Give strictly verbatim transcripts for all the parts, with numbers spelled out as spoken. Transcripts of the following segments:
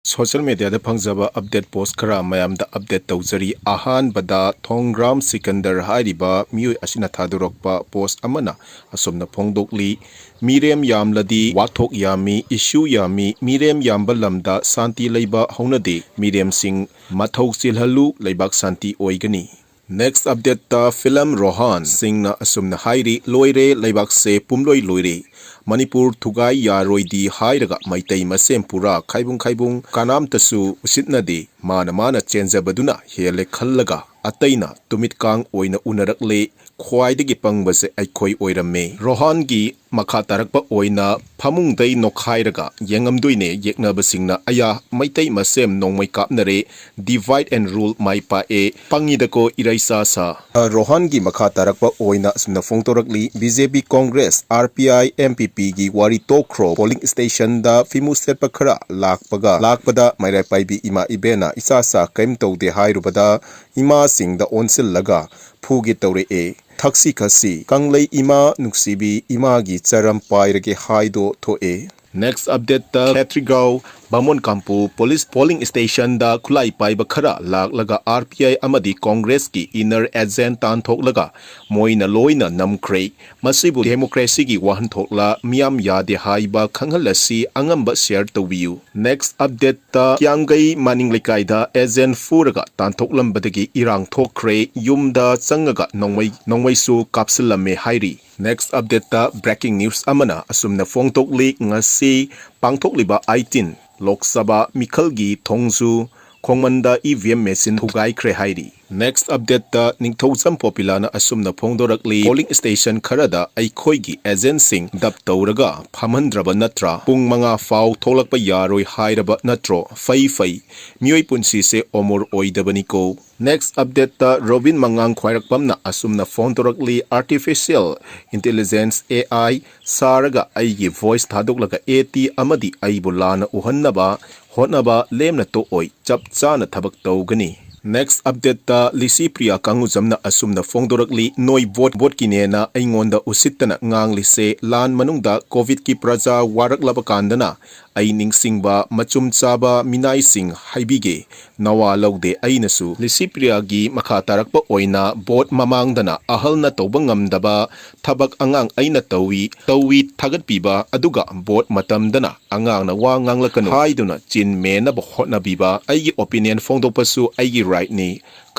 Social mediaꯗ ꯐꯪꯖꯕ update post ꯈꯔ ꯃꯌꯥꯝꯗ update ꯇꯧꯖꯔꯤ꯫ ꯑꯍꯥꯟꯕꯗ ꯊꯣꯡꯒ꯭ꯔꯥꯝ ꯁꯤꯀꯟꯗꯔ ꯍꯥꯏꯔꯤꯕ ꯃꯤꯑꯣꯏ ꯑꯁꯤꯅ ꯊꯥꯗꯣꯔꯛꯄ post ꯑꯃꯅ ꯑꯁꯨꯝꯅ ꯐꯣꯡꯗꯣꯛꯂꯤ, "ꯃꯤꯔꯦꯝ ꯌꯥꯝꯂꯗꯤ ꯋꯥꯊꯣꯛ ꯌꯥꯝꯃꯤ, issue ꯌꯥꯝꯃꯤ, ꯃꯤꯔꯦꯝ ꯌꯥꯝꯕ ꯂꯝꯗ ꯁꯥꯟꯇꯤ ꯂꯩꯕ ꯍꯧꯅꯗꯦ꯫ ꯃꯤꯔꯦꯝꯁꯤꯡ ꯃꯊꯧ ꯆꯤꯜꯍꯜꯂꯨ, ꯂꯩꯕꯥꯛ ꯁꯥꯟꯇꯤ ꯑꯣꯏꯒꯅꯤ"꯫ Next updateꯇ film ꯔꯣꯍꯥꯟ ꯁꯤꯡꯅ ꯑꯁꯨꯝꯅ ꯍꯥꯏꯔꯤ, "ꯂꯣꯏꯔꯦ, ꯂꯩꯕꯥꯛꯁꯦ ꯄꯨꯝꯂꯣꯏ ꯂꯣꯏꯔꯦ꯫ ꯃꯅꯤꯄꯨꯔ ꯊꯨꯒꯥꯏ ꯌꯥꯔꯣꯏꯗꯤ ꯍꯥꯏꯔꯒ ꯃꯩꯇꯩ ꯃꯁꯦꯟ ꯄꯨꯔꯥ ꯈꯥꯏꯕꯨꯡ ꯈꯥꯏꯕꯨꯡ, ꯀꯅꯥꯝꯇꯁꯨ ꯎꯁꯤꯠꯅꯗꯦ꯫ ꯃꯥꯅ ꯃꯥꯅ ꯆꯦꯟꯖꯕꯗꯨꯅ ꯍꯦꯜꯂꯦ ꯈꯜꯂꯒ ꯑꯇꯩꯅ ꯇꯨꯃꯤꯠꯀꯥꯡ ꯑꯣꯏꯅ ꯎꯅꯔꯛꯂꯦ꯫ ꯈ꯭ꯋꯥꯏꯗꯒꯤ ꯄꯪꯕꯁꯦ ꯑꯩꯈꯣꯏ ꯑꯣꯏꯔꯝꯃꯦ"꯫ ꯔꯣꯍꯥꯟꯒꯤ ꯃꯈꯥ ꯇꯥꯔꯛꯄ ꯑꯣꯏꯅ ꯐꯃꯨꯡꯗꯩ ꯅꯣꯛꯈꯥꯏꯔꯒ ꯌꯦꯡꯉꯝꯗꯣꯏꯅꯦ ꯌꯦꯛꯅꯕꯁꯤꯡꯅ, "ꯑꯌꯥ, ꯃꯩꯇꯩ ꯃꯁꯦꯝ ꯅꯣꯡꯃꯩ ꯀꯥꯞꯅꯔꯦ, divide and rule ꯃꯥꯏ ꯄꯥꯛꯑꯦ, ꯄꯪꯉꯤꯗꯀꯣ ꯏꯔꯩ ꯆꯥ ꯁꯥ"꯫ ꯔꯣꯍꯥꯟꯒꯤ ꯃꯈꯥ ꯇꯥꯔꯛꯄ ꯑꯣꯏꯅ ꯑꯁꯨꯝꯅ ꯐꯣꯡꯗꯣꯔꯛꯂꯤ, "B J P, Congress, R P I, M P ꯄꯤꯒꯤ ꯋꯥꯔꯤ ꯇꯣꯛꯈ꯭ꯔꯣ꯫ Polling stationꯗ ꯐꯤꯃꯨ ꯁꯦꯠꯄ ꯈꯔ ꯂꯥꯛꯄꯒ, ꯂꯥꯛꯄꯗ ꯃꯩꯔꯥ ꯄꯥꯏꯕꯤ ꯏꯃꯥ ꯏꯕꯦꯟꯅ ꯏꯆꯥ ꯆꯥ ꯀꯔꯤꯝ ꯇꯧꯗꯦ ꯍꯥꯏꯔꯨꯕꯗ ꯏꯃꯥꯁꯤꯡꯗ ꯑꯣꯟꯁꯤꯜꯂꯒ ꯐꯨꯒꯦ ꯇꯧꯔꯛꯑꯦ꯫ ꯊꯛꯁꯤ ꯈꯥꯁꯤ, ꯀꯪꯂꯩ ꯏꯃꯥ ꯅꯨꯡꯁꯤꯕꯤ, ꯏꯃꯥꯒꯤ ꯆꯔꯝ ꯄꯥꯏꯔꯒꯦ ꯍꯥꯏꯗꯣ ꯊꯣꯛꯑꯦ"꯫ Next updateꯇ ꯈꯦꯇ꯭ꯔꯤꯒꯥꯎ ꯕꯥꯃꯣꯟ ꯀꯥꯝꯄꯨ police polling stationꯗ ꯈꯨꯠꯂꯥꯏ ꯄꯥꯏꯕ ꯈꯔ ꯂꯥꯛꯂꯒ ꯑꯥꯔ ꯄꯤ ꯑꯥꯏ ꯑꯃꯗꯤ ꯀꯣꯡꯒ꯭ꯔꯦꯁꯀꯤ inner agent ꯇꯥꯟꯊꯣꯛꯂꯒ ꯃꯣꯏꯅ ꯂꯣꯏꯅ ꯅꯝꯈ꯭ꯔꯦ꯫ ꯃꯁꯤꯕꯨ democracyꯒꯤ ꯋꯥꯍꯟꯊꯣꯛꯂ? ꯃꯤꯌꯥꯝ ꯌꯥꯗꯦ ꯍꯥꯏꯕ ꯈꯪꯍꯜꯂꯁꯤ, ꯑꯉꯝꯕ share ꯇꯧꯕꯤꯌꯨ꯫ Next updateꯇ ꯀꯤꯌꯥꯝꯒꯩ ꯃꯅꯤꯡ ꯂꯩꯀꯥꯏꯗ agent ꯐꯨꯔꯒ ꯇꯥꯟꯊꯣꯛꯂꯝꯕꯗꯒꯤ ꯏꯔꯥꯡ ꯊꯣꯛꯈ꯭ꯔꯦ꯫ ꯌꯨꯝꯗ ꯆꯪꯉꯒ ꯅꯣꯡꯃꯩ, ꯅꯣꯡꯃꯩꯁꯨ ꯀꯥꯞꯁꯤꯜꯂꯝꯃꯦ ꯍꯥꯏꯔꯤ꯫ Next updateꯇ breaking news ꯑꯃꯅ ꯑꯁꯨꯝꯅ ꯐꯣꯡꯗꯣꯛꯂꯤ, ꯉꯁꯤ ꯄꯥꯡꯊꯣꯛꯂꯤꯕ eighteen ꯂꯣꯛ ꯁꯚꯥ ꯃꯤꯈꯜꯒꯤ ꯊꯣꯡꯖꯨ ꯈꯣꯡꯃꯟꯗ ꯏ ꯚꯤ ꯑꯦꯝ machine ꯊꯨꯒꯥꯏꯈ꯭ꯔꯦ ꯍꯥꯏꯔꯤ꯫ Next updateꯇ ꯅꯤꯡꯊꯧꯖꯝ ꯄꯣꯄꯤꯂꯥꯅ ꯑꯁꯨꯝꯅ ꯐꯣꯡꯗꯣꯔꯛꯂꯤ, "Polling station ꯈꯔꯗ ꯑꯩꯈꯣꯏꯒꯤ agentꯁꯤꯡ ꯗꯞ ꯇꯧꯔꯒ ꯐꯝꯍꯟꯗ꯭ꯔꯕ ꯅꯠꯇ꯭ꯔꯥ? ꯄꯨꯡ ꯃꯉꯥ ꯐꯥꯎ ꯊꯣꯛꯂꯛꯄ ꯌꯥꯔꯣꯏ ꯍꯥꯏꯔꯕ ꯅꯠꯇ꯭ꯔꯣ? ꯐꯩ ꯐꯩ, ꯃꯤꯑꯣꯏ ꯄꯨꯟꯁꯤꯁꯦ ꯑꯃꯣꯔ ꯑꯣꯏꯗꯕꯅꯤꯀꯣ"꯫ Next updateꯇ ꯔꯣꯕꯤꯟ ꯃꯉꯥꯡ ꯈ꯭ꯋꯥꯏꯔꯥꯛꯄꯝꯅ ꯑꯁꯨꯝꯅ ꯐꯣꯡꯗꯣꯔꯛꯂꯤ, "Artificial intelligence, A I, ꯁꯥꯔꯒ ꯑꯩꯒꯤ voice ꯊꯥꯗꯣꯛꯂꯒ ꯑꯦ ꯇꯤ ꯑꯃꯗꯤ ꯑꯩꯕꯨ ꯂꯥꯟꯅ ꯎꯍꯟꯅꯕ ꯍꯣꯠꯅꯕ ꯂꯦꯝꯅ ꯇꯣꯛꯑꯣꯏ, ꯆꯞ ꯆꯥꯅ ꯊꯕꯛ ꯇꯧꯒꯅꯤ"꯫ Next updateꯇ ꯂꯤꯁꯤ ꯄ꯭ꯔꯤꯌꯥ ꯀꯥꯡꯉꯨꯖꯝꯅ ꯑꯁꯨꯝꯅ ꯐꯣꯡꯗꯣꯔꯛꯂꯤ, "ꯅꯣꯏ vote, voteꯀꯤꯅꯦꯅ ꯑꯩꯉꯣꯟꯗ ꯎꯁꯤꯠꯇꯅ ꯉꯥꯡꯂꯤꯁꯦ, ꯂꯥꯟ ꯃꯅꯨꯡꯗ COVIDꯀꯤ ꯄ꯭ꯔꯖꯥ ꯋꯥꯔꯛꯂꯕ ꯀꯥꯟꯗꯅ ꯑꯩ ꯅꯤꯡꯁꯤꯡꯕ ꯃꯆꯨꯝ ꯆꯥꯕ ꯃꯤꯅꯥꯏꯁꯤꯡ ꯍꯥꯏꯕꯤꯒꯦ꯫ ꯅꯋꯥ ꯂꯧꯗꯦ ꯑꯩꯅꯁꯨ꯫ ꯂꯤꯁꯤꯄ꯭ꯔꯤꯌꯥꯒꯤ ꯃꯈꯥ ꯇꯥꯔꯛꯄ ꯑꯣꯏꯅ ꯚꯣꯠ ꯃꯃꯥꯡꯗꯅ ꯑꯍꯜꯅ ꯇꯧꯕ ꯉꯝꯗꯕ ꯊꯕꯛ ꯑꯉꯥꯡ ꯑꯩꯅ ꯇꯧꯏ, ꯇꯧꯏ ꯊꯥꯒꯠꯄꯤꯕ, ꯑꯗꯨꯒ ꯚꯣꯠ ꯃꯇꯝꯗꯅ ꯑꯉꯥꯡꯅ ꯋꯥ ꯉꯥꯡꯂꯛꯀꯅꯨ ꯍꯥꯏꯗꯨꯅ ꯆꯤꯟ ꯃꯦꯟꯅꯕ ꯍꯣꯠꯅꯕꯤꯕ꯫ ꯑꯩꯒꯤ opinion ꯐꯣꯡꯗꯣꯛꯄꯁꯨ ꯑꯩꯒꯤ rightꯅꯤ꯫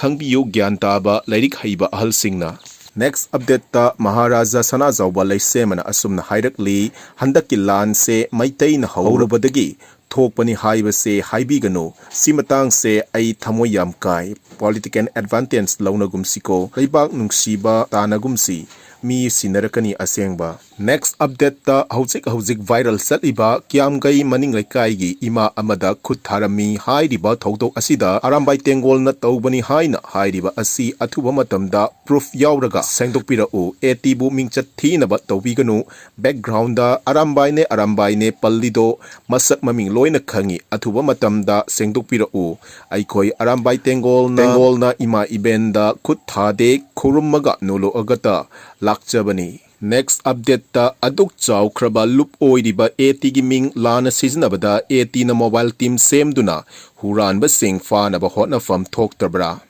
ꯈꯪꯕꯤꯌꯨ ꯒ꯭ꯌꯥꯟ ꯇꯥꯕ ꯂꯥꯏꯔꯤꯛ ꯍꯩꯕ ꯑꯍꯜꯁꯤꯡꯅ꯫ Next updateꯇ ꯃꯍꯥꯔꯥꯖꯥ ꯁꯅꯥꯖꯥꯎꯕ ꯂꯩꯁꯦꯝꯕꯅ ꯑꯁꯨꯝꯅ ꯍꯥꯏꯔꯛꯂꯤ, ꯍꯟꯗꯛꯀꯤ ꯂꯥꯟꯁꯦ ꯃꯩꯇꯩꯅ ꯍꯧꯔꯨꯕꯗꯒꯤ ꯊꯣꯛꯄꯅꯤ ꯍꯥꯏꯕꯁꯦ ꯍꯥꯏꯕꯤꯒꯅꯨ꯫ ꯁꯤ ꯃꯇꯥꯡꯁꯦ ꯑꯩ ꯊꯃꯣꯏ ꯌꯥꯝ ꯀꯥꯏ꯫ Political advantage ꯂꯧꯅꯒꯨꯝꯁꯤꯀꯣ꯫ ꯂꯩꯕꯥꯛ ꯅꯨꯡꯁꯤꯕ ꯇꯥꯅꯒꯨꯝꯁꯤ꯫ ꯃꯤ ꯁꯤꯟꯅꯔꯛꯀꯅꯤ ꯑꯁꯦꯡꯕ꯫ Next updateꯇ ꯍꯧꯖꯤꯛ ꯍꯧꯖꯤꯛ viral ꯆꯠꯂꯤꯕ ꯀꯤꯌꯥꯝꯒꯩ ꯃꯅꯤꯡ ꯂꯩꯀꯥꯏꯒꯤ ꯏꯃꯥ ꯑꯃꯗ ꯈꯨꯠ ꯊꯥꯔꯝꯃꯤ ꯍꯥꯏꯔꯤꯕ ꯊꯧꯗꯣꯛ ꯑꯁꯤꯗ ꯑꯔꯥꯝꯕꯥꯏ ꯇꯦꯡꯒꯣꯜꯅ ꯇꯧꯕꯅꯤ ꯍꯥꯏꯅ ꯍꯥꯏꯔꯤꯕ ꯑꯁꯤ ꯑꯊꯨꯕ ꯃꯇꯝꯗ proof ꯌꯥꯎꯔꯒ ꯁꯦꯡꯗꯣꯛꯄꯤꯔꯛꯎ꯫ ATꯕꯨ ꯃꯤꯡꯆꯠ ꯊꯤꯅꯕ ꯇꯧꯕꯤꯒꯅꯨ꯫ Backgroundꯗ "ꯑꯔꯥꯝꯕꯥꯏꯅꯦ, ꯑꯔꯥꯝꯕꯥꯏꯅꯦ" ꯄꯜꯂꯤꯗꯣ ꯃꯁꯛ ꯃꯃꯤꯡ ꯂꯣꯏꯅ ꯈꯪꯉꯤ꯫ ꯑꯊꯨꯕ ꯃꯇꯝꯗ ꯁꯦꯡꯗꯣꯛꯄꯤꯔꯛꯎ꯫ ꯑꯩꯈꯣꯏ ꯑꯔꯥꯝꯕꯥꯏ ꯇꯦꯡꯒꯣꯜꯅ, ꯇꯦꯡꯒꯣꯜꯅ ꯏꯃꯥ ꯏꯕꯦꯟꯗ ꯈꯨꯠ ꯊꯥꯗꯦ, ꯈꯨꯔꯨꯝꯃꯒ ꯅꯣꯂꯣꯛꯑꯒꯇ ꯂꯥꯛꯆꯕꯅꯤ꯫ Next updateꯇ ꯑꯗꯨꯛ ꯆꯥꯎꯈ꯭ꯔꯕ ꯂꯨꯞ ꯑꯣꯏꯔꯤꯕ ATꯒꯤ ꯃꯤꯡ ꯂꯥꯟꯅ ꯁꯤꯖꯤꯟꯅꯕꯗ ATꯅ mobile team ꯁꯦꯝꯗꯨꯅ ꯍꯨꯔꯥꯟꯕꯁꯤꯡ ꯐꯥꯅꯕ ꯍꯣꯠꯅꯐꯝ ꯊꯣꯛꯇꯕ꯭ꯔꯥ?